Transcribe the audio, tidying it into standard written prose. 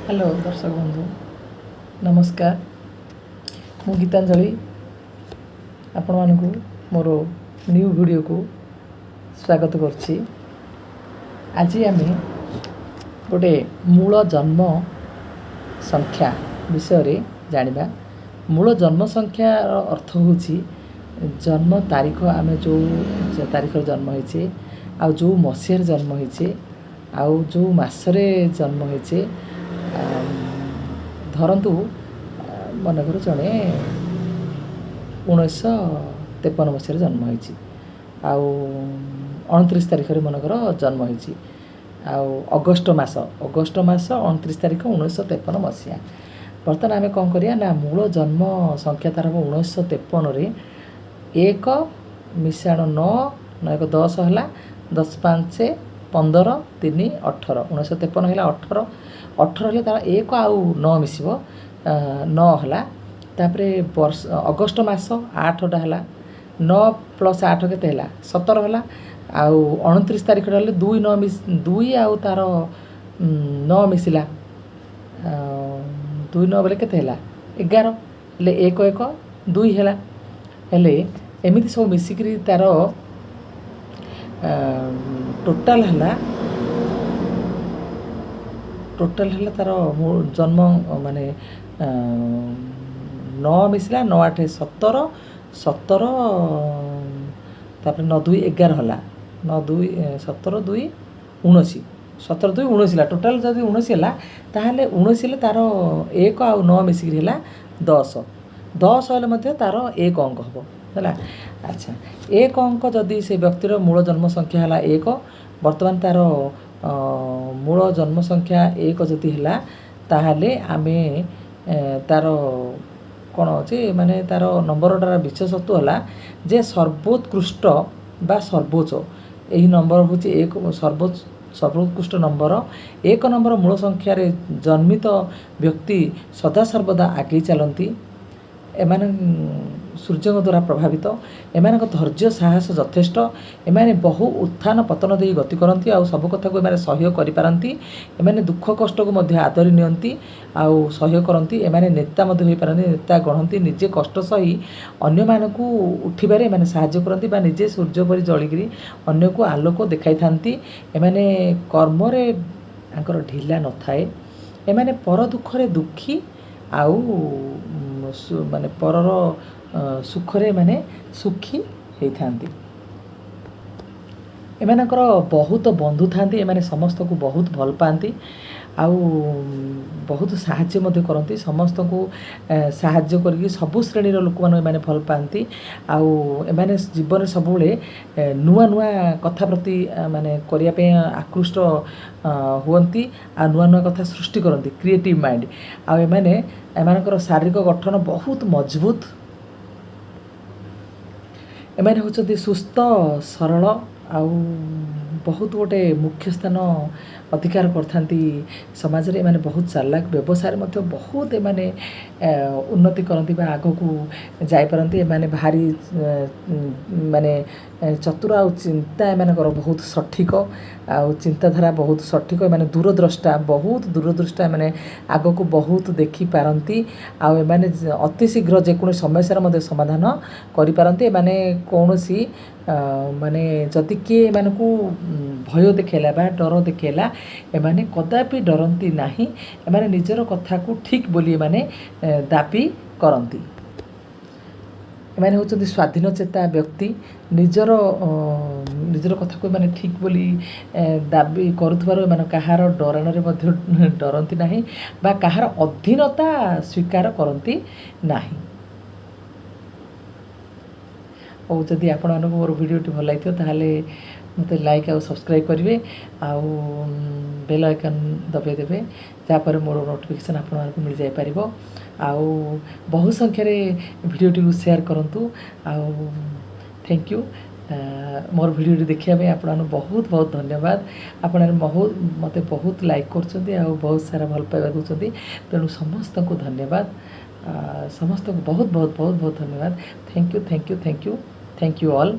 Hello ଦର୍ଶକ ବନ୍ଧୁ, ନମସ୍କାର। ମୁଁ ଗୀତାଞ୍ଜଳି ଆପଣମାନଙ୍କୁ ମୋର ନ୍ୟୁ ଭିଡ଼ିଓକୁ ସ୍ୱାଗତ କରୁଛି। ଆଜି ଆମେ ଗୋଟେ ମୂଳ ଜନ୍ମ ସଂଖ୍ୟା ବିଷୟରେ ଜାଣିବା। ମୂଳ ଜନ୍ମ ସଂଖ୍ୟାର ଅର୍ଥ ହେଉଛି ଜନ୍ମ ତାରିଖ, ଆମେ ଯେଉଁ ତାରିଖରେ ଜନ୍ମ ହେଇଛେ, ଆଉ ଯେଉଁ ମସିହାରେ ଜନ୍ମ ହେଇଛେ, ଆଉ ଯେଉଁ ମାସରେ ଜନ୍ମ ହେଇଛେ। ଧରନ୍ତୁ, ମନେକର ଜଣେ 1953 ମସିହାରେ ଜନ୍ମ ହେଇଛି ଆଉ 29 ତାରିଖରେ ମନେକର ଜନ୍ମ ହେଇଛି, ଆଉ ଅଗଷ୍ଟ ମାସ 29 ତାରିଖ, 1953 ମସିହା। ବର୍ତ୍ତମାନ ଆମେ କ'ଣ କରିବା ନା, ମୂଳ ଜନ୍ମ ସଂଖ୍ୟା ତାର ହେବ 1953ରେ 1 ମିଶାଣ 9, 9 1 10 ହେଲା, 10 5 15, 3 18। 1953 ହେଲା 18। 18 ହେଲେ ତାର 1 ଆଉ 9 ମିଶିବ, 9 ହେଲା। ତାପରେ ବର୍ଷ ଅଗଷ୍ଟ ମାସ 8ଟା ହେଲା। 9 ପ୍ଲସ୍ 8 କେତେ ହେଲା? 17 ହେଲା। ଆଉ 29 ତାରିଖଟା ହେଲେ 2 9 2 ଆଉ ତାର 9 ମିଶିଲା। 2 9 ବୋଲେ କେତେ ହେଲା? 11। ହେଲେ 1 1 2 ହେଲା। ହେଲେ ଏମିତି ସବୁ ମିଶିକିରି ତାର ଟୋଟାଲ୍ ହେଲା ତାର ଜନ୍ମ ମାନେ 9 ମିଶିଲା, 9 8 17, 17, ତାପରେ 9 2 11 ହେଲା। 9 2 17 2 19, 17 2 19 ହେଲା। ଟୋଟାଲ୍ ଯଦି 19 ହେଲା, ତାହେଲେ 19 ହେଲେ ତାର 1 ଆଉ 9 ମିଶିକିରି ହେଲା 10। 10 ହେଲେ ମଧ୍ୟ ତାର 1 ଅଙ୍କ ହେବ, ହେଲା। ଆଚ୍ଛା, 1 ଅଙ୍କ ଯଦି ସେ ବ୍ୟକ୍ତିର ମୂଳ ଜନ୍ମ ସଂଖ୍ୟା ହେଲା 1, ବର୍ତ୍ତମାନ ତାର ମୂଳ ଜନ୍ମ ସଂଖ୍ୟା 1 ଯଦି ହେଲା, ତାହେଲେ ଆମେ ତାର କ'ଣ ଅଛି, ମାନେ ତାର ନମ୍ବରଟାର ବିଶେଷତ୍ୱ ହେଲା ଯେ ସର୍ବୋତ୍କୃଷ୍ଟ ବା ସର୍ବୋଚ୍ଚ ଏହି ନମ୍ବର ହେଉଛି 1। ସର୍ବୋତ୍କୃଷ୍ଟ ନମ୍ବର 1 ନମ୍ବର ମୂଳ ସଂଖ୍ୟାରେ ଜନ୍ମିତ ବ୍ୟକ୍ତି ସଦାସର୍ବଦା ଆଗେଇ ଚାଲନ୍ତି। ଏମାନେ ସୂର୍ଯ୍ୟଙ୍କ ଦ୍ୱାରା ପ୍ରଭାବିତ। ଏମାନଙ୍କ ଧୈର୍ଯ୍ୟ ସାହସ ଯଥେଷ୍ଟ। ଏମାନେ ବହୁ ଉତ୍ଥାନ ପତନ ଦେଇ ଗତି କରନ୍ତି ଆଉ ସବୁ କଥାକୁ ଏମାନେ ସହ୍ୟ କରିପାରନ୍ତି। ଏମାନେ ଦୁଃଖ କଷ୍ଟକୁ ମଧ୍ୟ ଆଦରି ନିଅନ୍ତି ଆଉ ସହ୍ୟ କରନ୍ତି। ଏମାନେ ନେତା ମଧ୍ୟ ହୋଇପାରନ୍ତି, ନେତା ଗଢ଼ନ୍ତି। ନିଜେ କଷ୍ଟ ସହି ଅନ୍ୟମାନଙ୍କୁ ଉଠିବାରେ ଏମାନେ ସାହାଯ୍ୟ କରନ୍ତି ବା ନିଜେ ସୂର୍ଯ୍ୟ ପରି ଜଳିକିରି ଅନ୍ୟକୁ ଆଲୋକ ଦେଖାଇଥାନ୍ତି। ଏମାନେ କର୍ମରେ ତାଙ୍କର ଢିଲା ନଥାଏ। ଏମାନେ ପର ଦୁଃଖରେ ଦୁଃଖୀ ଆଉ ମାନେ ପରର ସୁଖରେ ଏମାନେ ସୁଖୀ ହେଇଥାନ୍ତି। ଏମାନଙ୍କର ବହୁତ ବନ୍ଧୁ ଥାନ୍ତି। ଏମାନେ ସମସ୍ତଙ୍କୁ ବହୁତ ଭଲ ପାଆନ୍ତି ଆଉ ବହୁତ ସାହାଯ୍ୟ ମଧ୍ୟ କରନ୍ତି। ସମସ୍ତଙ୍କୁ ସାହାଯ୍ୟ କରିକି ସବୁ ଶ୍ରେଣୀର ଲୋକମାନଙ୍କୁ ଏମାନେ ଭଲ ପାଆନ୍ତି। ଆଉ ଏମାନେ ଜୀବନରେ ସବୁବେଳେ ନୂଆ ନୂଆ କଥା ପ୍ରତି ମାନେ କରିବା ପାଇଁ ଆକୃଷ୍ଟ ହୁଅନ୍ତି ଆଉ ନୂଆ ନୂଆ କଥା ସୃଷ୍ଟି କରନ୍ତି, କ୍ରିଏଟିଭ୍ ମାଇଣ୍ଡ। ଆଉ ଏମାନଙ୍କର ଶାରୀରିକ ଗଠନ ବହୁତ ମଜବୁତ। ଏମାନେ ହେଉଛନ୍ତି ସୁସ୍ଥ, ସରଳ ଆଉ ବହୁତ ଗୋଟେ ମୁଖ୍ୟ ସ୍ଥାନ ଅଧିକାର କରିଥାନ୍ତି ସମାଜରେ। ଏମାନେ ବହୁତ ଚାଲାକ। ବ୍ୟବସାୟରେ ମଧ୍ୟ ବହୁତ ଏମାନେ ଉନ୍ନତି କରନ୍ତି ବା ଆଗକୁ ଯାଇପାରନ୍ତି। ଏମାନେ ଭାରି ମାନେ ଚତୁର ଆଉ ଚିନ୍ତା ଏମାନଙ୍କର ବହୁତ ସଠିକ ଆଉ ଚିନ୍ତାଧାରା ବହୁତ ସଠିକ। ଏମାନେ ଦୂରଦ୍ରଷ୍ଟା, ବହୁତ ଦୂରଦୃଷ୍ଟା। ଏମାନେ ଆଗକୁ ବହୁତ ଦେଖିପାରନ୍ତି ଆଉ ଏମାନେ ଅତି ଶୀଘ୍ର ଯେକୌଣସି ସମସ୍ୟାର ମଧ୍ୟ ସମାଧାନ କରିପାରନ୍ତି। ଏମାନେ କୌଣସି ମାନେ ଯଦି କିଏ ଏମାନଙ୍କୁ ଭୟ ଦେଖେଇଲା ବା ଡର ଦେଖେଇଲା, ଏମାନେ କଦାପି ଡରନ୍ତି ନାହିଁ। ଏମାନେ ନିଜର କଥାକୁ ଠିକ୍ ବୋଲି ଏମାନେ ଦାବି କରନ୍ତି। ଏମାନେ ହେଉଛନ୍ତି ସ୍ୱାଧୀନ ଚେତା ବ୍ୟକ୍ତି। ନିଜର କଥାକୁ ଏମାନେ ଠିକ୍ ବୋଲି ଦାବି କରୁଥିବାରୁ ଏମାନେ କାହାର ଡରାଣରେ ମଧ୍ୟ ଡରନ୍ତି ନାହିଁ ବା କାହାର ଅଧୀନତା ସ୍ୱୀକାର କରନ୍ତି ନାହିଁ। ଆଉ ଯଦି ଆପଣମାନଙ୍କୁ ମୋର ଭିଡ଼ିଓଟି ଭଲ ଲାଗିଥିବ, ତାହେଲେ ମୋତେ ଲାଇକ୍ ଆଉ ସବସ୍କ୍ରାଇବ୍ କରିବେ ଆଉ ବେଲ୍ ଆଇକନ୍ ଦବାଇ ଦେବେ, ଯାହାଫଳରେ ମୋର ନୋଟିଫିକେସନ୍ ଆପଣମାନଙ୍କୁ ମିଳିଯାଇପାରିବ। ଆଉ ବହୁ ସଂଖ୍ୟାରେ ଭିଡ଼ିଓଟିକୁ ସେୟାର କରନ୍ତୁ। ଆଉ thank you. ମୋର ଭିଡ଼ିଓଟି ଦେଖିବା ପାଇଁ ଆପଣମାନଙ୍କୁ ବହୁତ ବହୁତ ଧନ୍ୟବାଦ। ଆପଣମାନେ ବହୁତ ମୋତେ ବହୁତ ଲାଇକ୍ କରୁଛନ୍ତି ଆଉ ବହୁତ ସାରା ଭଲ ପାଇବା ଦେଉଛନ୍ତି। ତେଣୁ ସମସ୍ତଙ୍କୁ ଧନ୍ୟବାଦ। ସମସ୍ତଙ୍କୁ ବହୁତ ବହୁତ ବହୁତ ବହୁତ ଧନ୍ୟବାଦ। Thank you, thank you, thank you, thank you all.